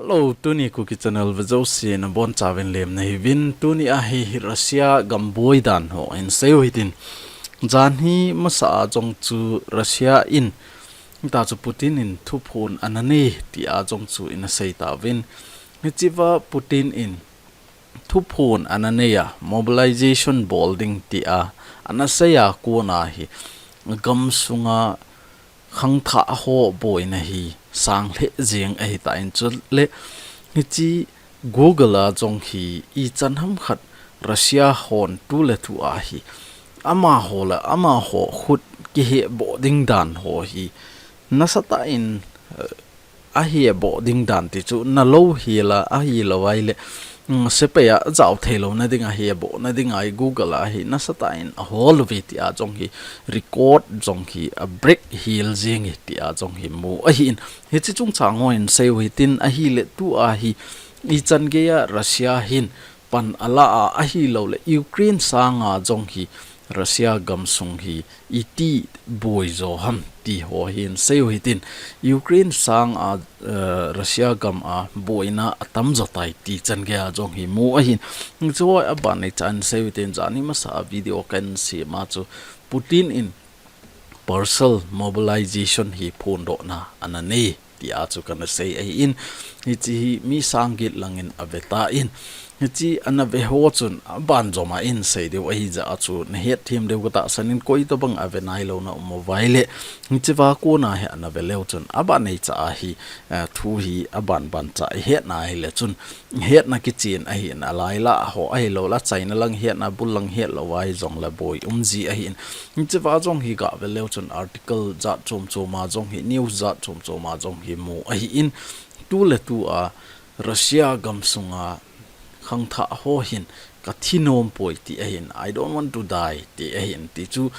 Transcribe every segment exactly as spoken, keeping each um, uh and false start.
Hello, tuni Kuki Channel vea jouse nabonchauvin lemna hiuvin, tuni a hi Russia gam boi dan ho hin seiu hitin. Janhi masa a jong chu Russia in, hita chu Putin in thuphon ana nei tia jong chu ina sei tauvin. Hichea Putin in thuphon ana nei a, mobilization bol ding tia ana sei a kona hi, gam sunga khangthah ho boina hi sang lheh jeng ahitan, chule hiche Google a jong hi ichan ham khat Russia hon tuletu a hi amaho le amaho khut kiheboh ding dan ho hi nasatah in, eh, aheboh ding dan ti chu nalou hela ahilou ahile, mm, sepai a jao theilouna ding ahebohna ding ahi Google a hi nasatah in ahol uve tia jong hi record jong hi abreak hel jeng e tia jong hi mu ahin. Hiche chungchang ho hin seiu hitin ahile tua hi ichan geiya Russia hin pan ala a ahilouleh Ukraine sanga jong hi Russia gamsung hi iti boi jo ham ti ho hin seiu hitin Ukraine sanga, eh, Russia gam a boina atam jo tai ti chan geiya jong hi mu ahin. Chuho aban nei chan seiu hitin janhi masa a video kahin sem a chu Putin in partial mobilization hi phondohna ana nei tia chu kana sei ahin, hiche hi mi sang get langin ave tan, hiche ana ve ho chun aban joma in sei diu ahi jeh a chu nahet them diu katahsan in koi tobang ave nailou na um uva ahile, hichea kona hi ana ve leu chun aban nei cha ahi, eh, thu hi aban ban cha ihet nahile chun hetna kichen ahin alai lah ho ahilouleh China lang hetna bul lang hetlou ahi jongle boi um ji ahin. Hichea jong hi gah ve leu chun article jat chom chom a jong hi, news jat chom chom a jong hi mu ahin. Tuletu a Russia gamsunga khangthah ho hin ka thi nom poi ti ahin, "I don't want to die," ti ahin, ti chu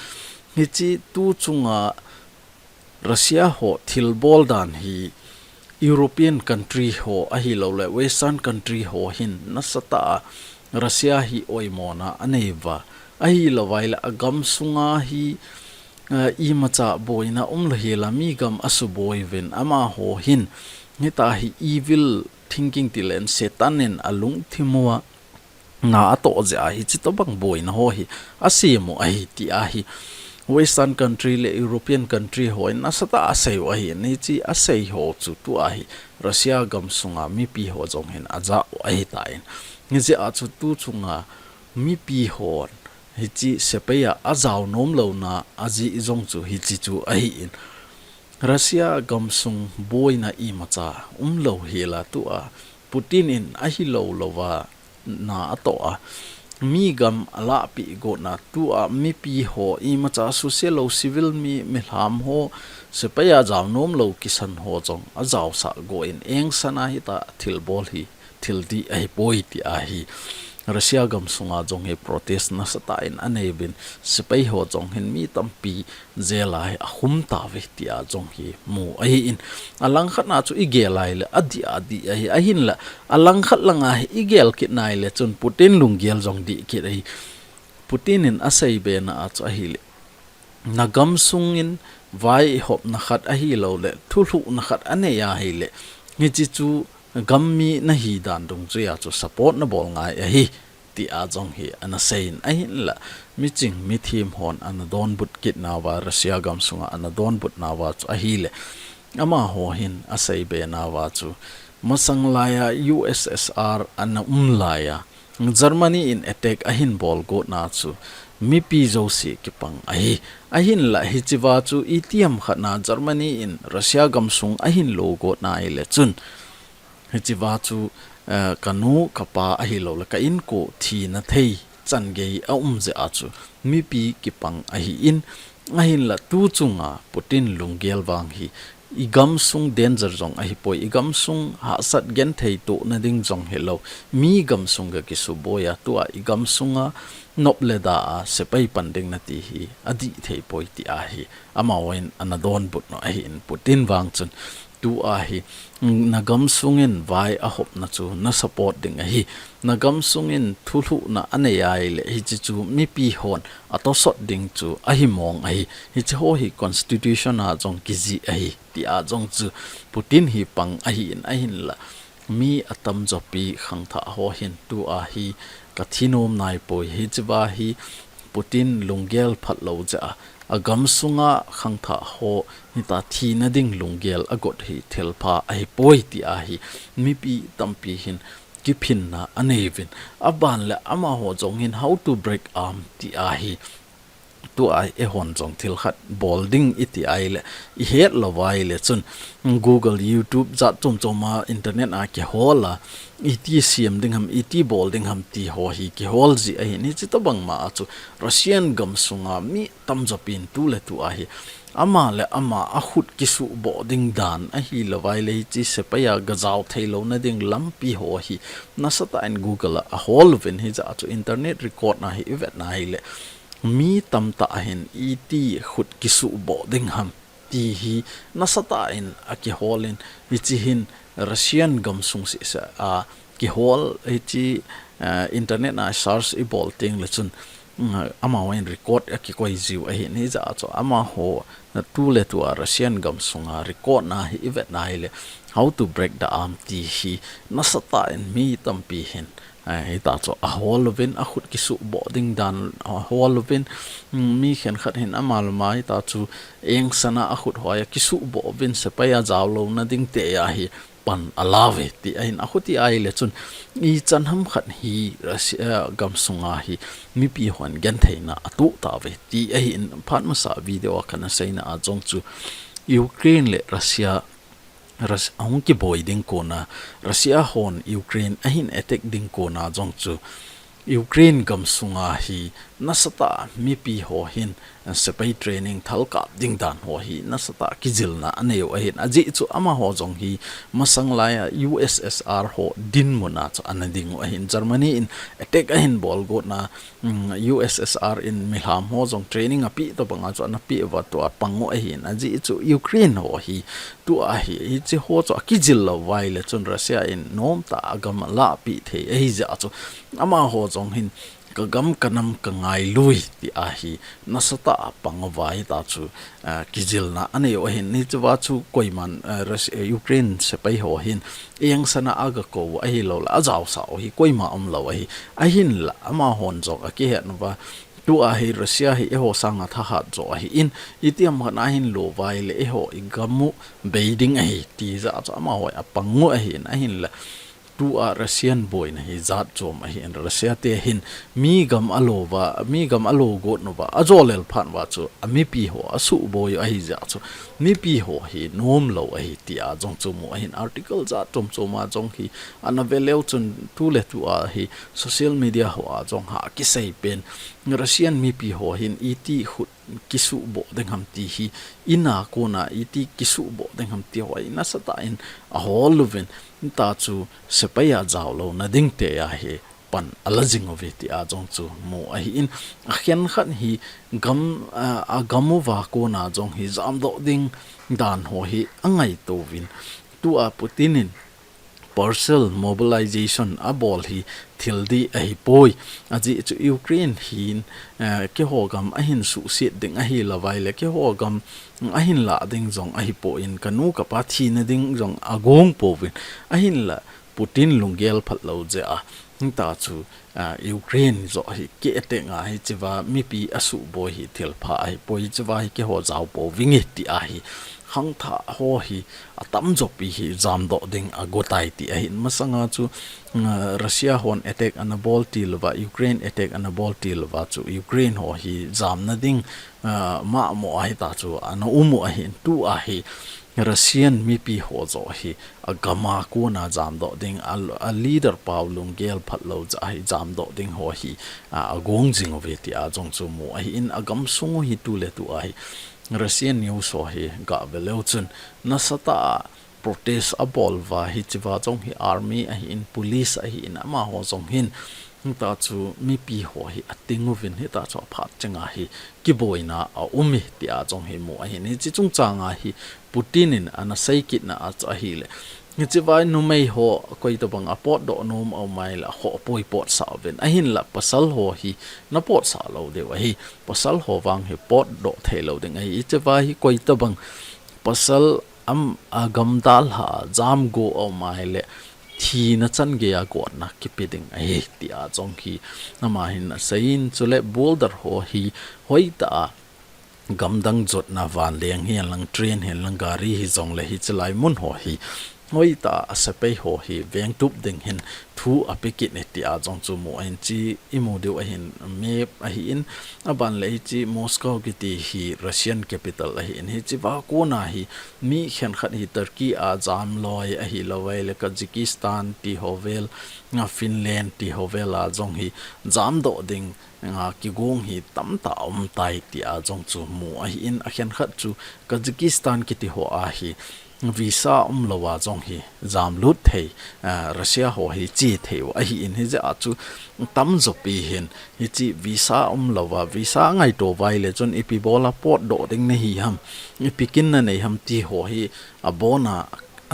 hiche tu chunga Russia ho thilbol dan hi European country ho ahilouleh Western country ho hin nasatah a Russia hi oimona anei uva. Ahilou vaileh agamsunga hi, eh, imacha boina umlou hela mi gam asuboi uvin amaho hin hita hi evil thinking ti leng Satan in alungthim uva na atoh jeh a hiche tobang boina ho hi asem u ahi ti ahi. Western country le European country ho in nasatah a asei u ahi. Hiche asei ho chu tua hi Russia gamsunga mipi ho jong hin ajah u ahitan. Hijeh a chu tu chunga mipi hon hiche sepai a ajao nom louna ajeh jong chu hiche chu ahin. Russia gamsung boina imacha umlou hela tua Putin in ahilou louva na atoh a, mi gam alahpeh gotna tua mipi ho imacha suse lou civil mi, milham ho, sepai a jao nom lou kisan ho jong ajaosah got in engsan a hita thilbol hi thil dih ahipoi ti ahi. Russia gamsunga jong hi protest nasatah in anei uvin sepai ho jong hin mi tampi jail a hi akhum tauve tia jong hi mu ahin. Alangkhat na chu igel a ahile adih adih ahi, ahinla alangkhat langa hi igel kit na ahile chun Putin lunggel jong dih kit ahi. Putin in asei bena a chu ahile, na gamsung in vaihopna khat ahilouleh thulhuhna khat anei a ahile, hiche chu gammi nahi dan dungjuia chu support nabol ngai ahi, tia jong hi ana seiyin, ahinla miching mithem hon ana donbut kit nauva, Russia gamsunga ana donbut nauva chu ahile, amaho hin asei be nauva chu masang laiya U S S R ana um laiya Germany in attack ahin bol gotna chu mipi jouse kipang ahi. Ahinla hichea chu itiham khat na Germany in Russia gamsung ahin lo gotna ahile chun, hichea chu, eh, kanu kapa ahilouleh ka inko thina thei changei aum jeh a chu mipi kipang ahin, ahinla tu chunga Putin lunggel vang hi igamsung danger jong ahipoi, igamsung hahsat genthei tohna ding jong hilou, mi gamsung ga kisuboi a, tua igamsunga nop le da a sepai pan ding nati hi adih thei poi ti ahi. Amahon ana donbut u ahin Putin vang chun, tua hi, na gamsung in vai ahopna chu na support ding ahi. Na gamsung in thulhuhna anei ahile hiche chu mipi hon atosot ding chu ahimong ahi. Hiche ho hi constitution a jong kijih ahi, tia jong chu Putin hi pang ahin, ahinla Mi atamjopi khangthah ho hin tua hi ka thi nom naipoi, hichea hi Putin lunggel phatlou jeh a, agam sunga khangthah ho hitia thina ding lunggel agot hi thilpha ahipoi tia hi mipi tampi hin kiphinna anei uvin. Aban le amaho jong hin how to break arm tia hi tua eihon jong thil khat bol ding iti ahile, ihet lou ahile chun Google, YouTube jat chom chom a internet a kihol a, iti siam ding ham, iti bol ding ham ti ho hi kihol ji ahin, hichi tobang ma a chu Russian gam sunga mi tamjopin tuletua hi ama le ama akhut kisuhboh ding dan ahilou ahile hichi sepai a gajao theilouna ding lampi ho hi nasatah in Google a ahol uvin, hijeh a chu internet record na hi ivet na ahile mi tamtah hin iti khut kisuhboh ding ham ti hi nasatah in akihol in, hichi hin Russian gam sung seh seh a kihol hichi, eh, internet a search ibol teng le chun, mm, amaho in record akikoi jiu ahin, hijeh a chu amaho tuletua Russian gam sunga record na hi ivet na ahile how to break the arm ti hi nasatah in mi tampi hin, eh, hitia chu ahol uvin, akhut kisuhboh ding dan ahol uvin, mm, mi khenkhat hin ama le ama hitia chu engsana akhut hoi a kisuhboh uvin sepai a jaolouna ding tia hi pan ala uve ti ahin, akhuti ahile chun ichan ham khat hi Russia gam sunga hi mipi hon gentheina atoh tauve ti ahin, phat masa video a kana seina a jong chu Ukraine le Russia Rus-, ahung kiboi ding kona, Russia hon Ukraine ahin attack ding kona jong chu, Ukraine gam sunga hi nasatah mipi ho hin, eh, sepai training thal kap ding dan ho hi nasatah kijilna anei u ahin, ajeh chu amaho jong hi masang lai a U S S R ho dinmun a chu ana ding u ahin, Germany in attack ahin bol got na, mm, U S S R in milham ho jong training apeh tobang a chu ana peh uva tua pang u ahin, ajeh chu Ukraine ho hi tua hi, hichi ho chu akijil lou ahile chun Russia in nomtah a gam alahpeh thei ahi jeh a chu amaho jong hin ka gam ka nam ka ngailu e tia hi nasatah a pang uva hitia chu, ah, kijilna anei u ahin, hichea chu koiman, ah, Russia, eh, Ukraine sepai ho hin engsana aga kou u ahilou le ajaosah u hi koima umlou ahi. Ahinla amahon jong akihet uva, tua hi Russia hi eiho sanga thahat jo ahin, itiham khat a hin lo uva ahile eiho igam u bei ding ahi ti jeh a chu amaho apang u ahin, ahinla tua Russian boina hi jat chom ahin, Russia te hin mi gam alo uva, mi gam alo got uva, ajo lel phat uva chu amipi ho asuhboi u ahi jeh a chu mipi ho hi nomlou ahi tia jong chu mu ahin, article jat chom chom a jong hi ana ve leu chun tuletua hi social media ho a jong ha kisei pen Russian mipi ho hin iti khut kisuhboh ding ham ti hi ina kona iti kisuhboh ding ham ti ho hi nasatah in ahol uvin, hitia chu sepai a jaolouna ding tia hi pan ala jing uve tia jong chu mu ahin, akhenkhat hi gam, ah, agam uva kona jong hi jamdoh ding dan ho hi angaito uvin, tua Putin in partial mobilization abol hi thil dih ahipoi. Ajeh chu Ukraine hin, eh, keiho gam ahin suhset ding ahilou ahile, keiho gam ahin lah ding jong ahipoi, kanu kapa thina ding jong agong pouvin, ahinla Putin lunggel phatlou jeh a, hitia chu, ah, Ukraine joh hi ki attack a hichea mipi asuhboi hi thilpha ahipoi, hichea hi keiho jao pouvinge tia hi khangthah ho hi atamjopi hi jamdoh ding agotai ti ahin, masanga chu, ah, Russia hon attack ana bol til uva, Ukraine attack ana bol til uva chu Ukraine ho hi jamna ding, ah, mamo a hitia chu ana um u ahin, tua hi Russian mipi ho joh hi agam a kona jamdoh ding, a, a leader pau lunggel phatlou jeh a hi jamdoh ding ho hi, ah, agong jing uve tia jong chu mu ahin, agam sung u hi tuletua hi Russian news ho hi gave leu chun nasatah a protest abol uva, hichea jong hi army ahin, police ahin, amaho jong hin hitia chu mipi ho hi ating uvin, hitia chu aphat chenga hi kiboina aum e tia jong hi mu ahin, hichi chungchanga hi Putin in ana seikitna a chu ahile, hichea numei ho koitobang a potdoh nom aum ahile akhoh poi, potsah uvin, ahinla pasal ho hi napotsah lou diu ahi, pasal ho vang hi potdoh theilou ding ahi, hichea hi koitobang pasal am, agam dalha a jamgo aum ahile, thina chan geiya gotna kipe ding ahi tia jong hi ama hin aseiyin, chule border ho hi hoitah a gamdang jotna vanleng hihen lang, train hihen lang, gari hijongle hiche lai mun ho hi hoitah a sepai ho hi vengtup ding hin thu ape kit e tia jong chu mu ahin, hiche imu diu ahin, map ahin, aban le hiche Moscow kiti hi Russian capital ahin, hiche va kona hi mi khenkhat hi Turkey a jamloi ahilou vaile Kazakhstan ti ho vel, a Finland ti ho vel a jong hi jamdoh ding a kigong hi tamtah aumtai tia jong chu mu ahin, akhenkhat chu Kazakhstan kiti ho a hi visa umlou a jong hi jamlut thei, a, Russia ho hi che thei u ahin, hijeh a chu tamjopi hin hiche visa umlou a, visa ngaito vaile chun ipi bola potdoh ding nahi ham, ipi kin nanei ham ti ho hi abona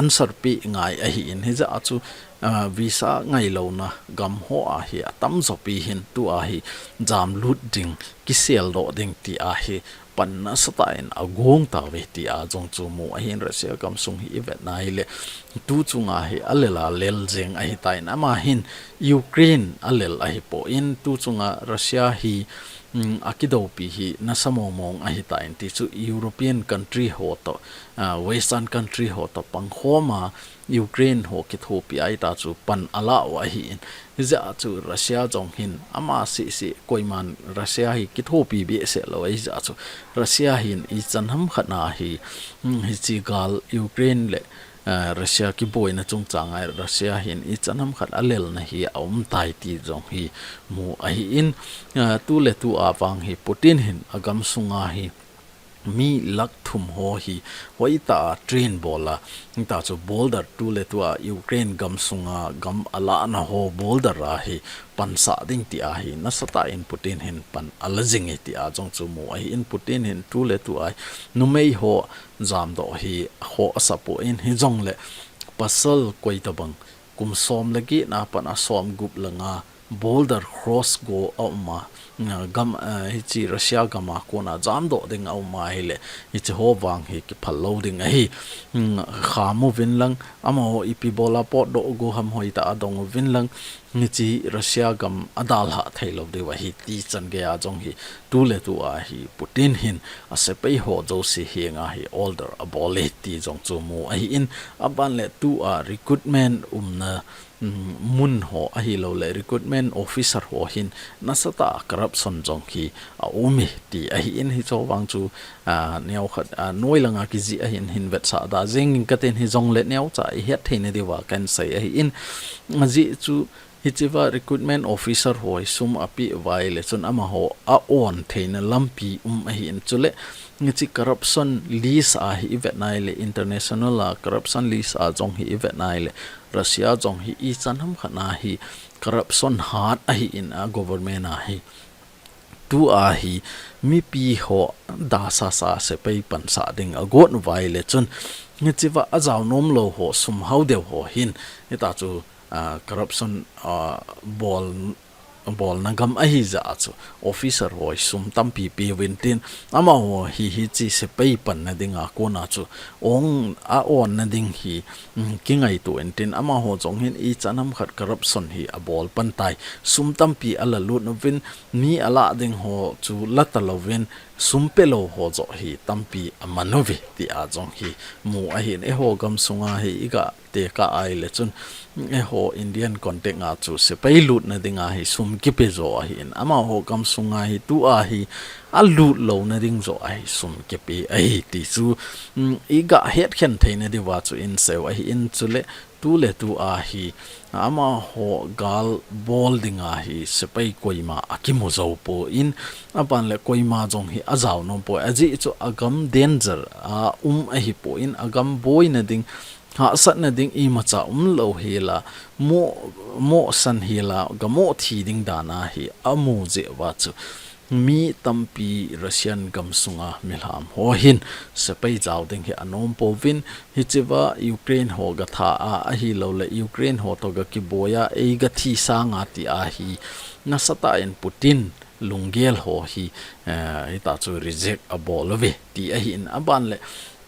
answer pe ngai ahin, hijeh a chu, a, visa ngailouna gam ho a hi atamjopi hin tua hi jamlut ding, kiseldoh ding tia hi pan nasatah in agong tauve tia jong chu mu ahin, Russia gamsung hi ivet naile tu chunga hi alel a lel jeng ahitan, ama hin Ukraine alel ahipon, tu chunga Russia hi, um, akidoupi hi nasa mongmong ahitan, ti chu European country ho toh, a, Western country ho toh pangkhom a Ukraine ho kithopi ahitah chu pan ala u ahin, hijeh a chu Russia jong hin ama sehseh koiman Russia hi kithopi behseh lou ahijeh a chu Russia hin ichan ham khat na hi, um, hiche gal Ukraine le, a, Russia kiboina chungchang a Russia hin ichan ham khat alelna hi aumtai ti jong hi mu ahin, a, tuletu a vang hi Putin hin agamsunga hi mi lakh thum ho hi hoitah a train bol a, hita chu border tuletu a Ukraine gamsunga gam alahna ho border a hi pansah ding tia hi nasatah in Putin hin pan ala jing e tia jong chu mu ahin, Putin hin tuletu a numei ho jamdoh hi akhoh asapon, hijongle pasal koitabang kum som le get na pat a som gup le nga border cross go aum a, a, gam, a, hiche Russia gam a kona jamdoh ding aum ahile, hiche ho vang hi kiphal lou ding ahi. Um, kham uvin lang, amaho ipi bola potdoh go ham hoitah a dong uvin lang, hiche Russia gam adalhah thei lou diu ahi ti chan geiya jong hi tuletu a hi Putin hin asepai ho jouse henga hi order abol e ti jong chu mu ahin, aban le tua recruitment umna, um, mun ho ahilou le recruitment officer ho hin nasatah a corruption jong hi aum e ti ahin, hiche vang chu, a, neokhat, a, noi langa kijih ahin, hin vetsah da jeng ing katin, hijongle neocha ihet theina diuva kahin sei ahin, ajeh chu hichea recruitment officer ho hi sum apeh uva ahile chun amaho a-on theina lampi um ahin, chule hiche corruption list a hi ivet nai le, international a corruption list a jong hi ivet nai le, Russia jong hi ichan ham khat na hi corruption hat ahin, a government a hi. Tua hi mipi ho dasasa sepai pansah ding agot uva ahile chun, hichea ajao nom lou ho, sum hao deu ho hin, hita chu, a, corruption, a, bol, bolna gam ahijeh a chu officer ho hi sum tampi peuvin tin, amaho hi hiche sepai panna dinga kona chu ong a-onna ding hi, um, kingaito in tin, amaho jong hin ichan ham khat corruption hi abol pan tai, sum tampi alalut uvin, mi alah ding ho chu la talouvin, sum pelou ho joh hi tampi aman uve tia jong hi mu ahin, eiho gamsunga hi iga tekah ahile chun, eiho Indian context a chu sepai lutna dinga hi sum kipe jo ahin, amaho gamsunga hi tua hi alut louna ding joh a hi sum kipe ahi ti chu, um, iga hetkhen theina diuva chu inseiu ahin, chule tuletu a hi amaho gal bol dinga hi sepai koima akimu jou pon, aban le koima jong hi ajao nom poi, ajeh chu agam danger a um ahipon, agam boina ding, hahsatna ding imacha umlou hela, mo, mohsan hela, gamoh thi ding dan a hi amu jeh uva chu mi tampi Russian gamsunga milham ho hin sepai jao ding hi anom pouvin, hichea Ukraine ho gatha a, ahilou le Ukraine ho toh gakiboi a, eiga thi sanga tia hi nasatah in Putin lunggel ho hi, eh, hita chu reject abol uve ti ahin, aban le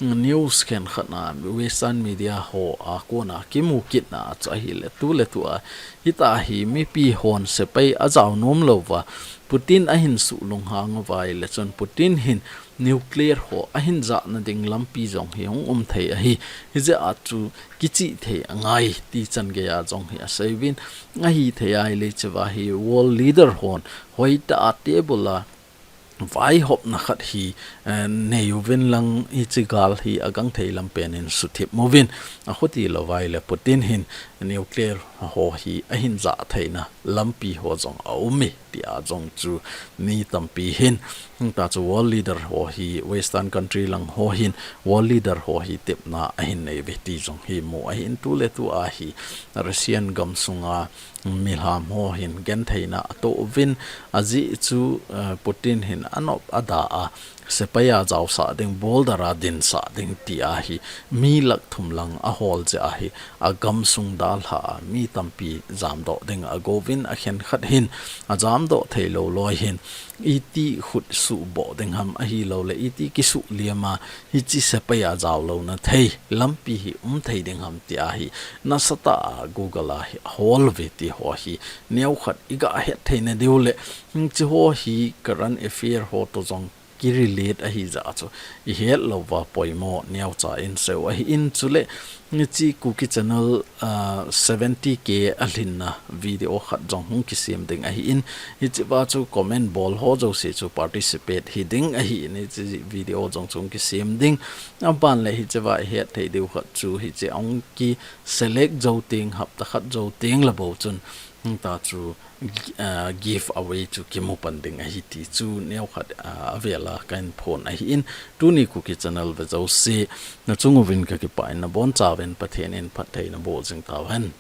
news khenkhat na Western media ho a kona kimu kitna chu ahile, tuletu a hita hi mipi hon sepai ajao nom louva Putin ahin suhlunghang uva ahile chun Putin hin nuclear ho ahin jahna ding lampi jong hi hung um thei ahi. Hijeh a chu kichih thei angai ti changeiya jong hi aseiyuvin, ahithei ahile hichea hi world leader hon hoitah a table a vaihopna khat hi, eh, neiuvin lang hiche gal hi agangthei lampen in suthip uvin, akhuti louva ahile Putin hin nuclear ho hi ahin jah theina lampi ho jong aum e tia jong chu mi tampi hin, hita chu world leader ho hi Western country lang ho hin world leader ho hi tepna ahin neiuve ti jong hi mu ahin, tuletu a hi Russian gamsunga milham ho hin gentheina atoh uvin, ajeh chu, eh, Putin hin anop ada a sepai ajaosah ding, border a dinsah ding tia hi mi lakh thum lang ahol jeh a hi agamsung dalha a mi tampi jamdoh ding agouvin, akhenkhat hin ajamdoh theilou loi hin iti khut suhboh ding ham ahilouleh iti kisuhliam a hiche sepai ajao louna thei lampi hi um thei ding ham tia hi nasatah a Google a hi ahol uve ti ho hi neokhat iga hetthei nadiu le, hiche ho hi current affair ho toh jong kirelate ahijeh a chu ihet louva poimo neocha in seiyu ahin, chule hiche Kuki channel, ah, seventy K alhinna video khat jong hung kisem ding ahin, hichea chu comment bol ho jouse chu participate hiding ahin, hiche video jong chu hung kisem ding. Aban le hichea ihetthei diu khat chu hiche ahung kiselect jou teng, hapta khat jou teng le bou chun hita chu, ah, giveaway chu kimu pan ding ahi ti chu neokhat, ah, avela kahin phon ahin, tuni Kuki channel ve jouse nachung uvin kakipah in, nabonchauvin Pathen in phatthei naboh jing tauhen.